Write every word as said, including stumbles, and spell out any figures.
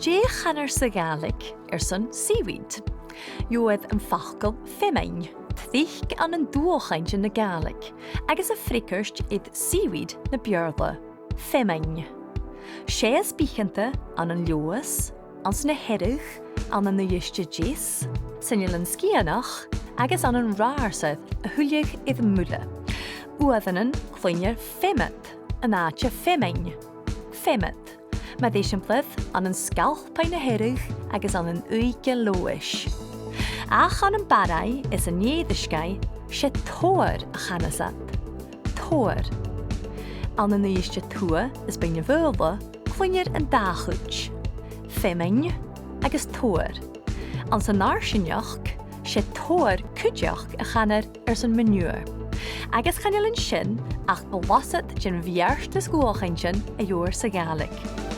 Dè chanar sa Ghàidhlig airson seaweed? Gheibh sibh am facal feamainn, tric ann an dualchainntean na Gàidhlig, agus a' freagairt air seaweed na Beurla, feamainn. 'S e as bitheanta ann an Leòdhas, anns na Hearadh, ann an Uibhist a Deas, san Eilean Sgitheanach agus ann an Ratharsair a thuilleadh air muile. Uaireannan cluinnear feamad an àite feamainn. Feamad. Mar eisimpleir, ann an Sgalpaigh na Hearadh agus ann an Uige Leòdhais. Ach ann am Barraigh is an Èirisgeigh, 's e todhar a chanas iad. Todhar. Ann an Uibhist a Tuath is Beinn na Faoghla, cluinnear an dà chuid. Feamainn agus todhar. Anns an fharsaingeachd, 's e todhar cuideachd a chanar airson manure. Agus chan eil an sin ach gluasad den bheartas dhualchainntean a gheibhear sa Ghàidhlig.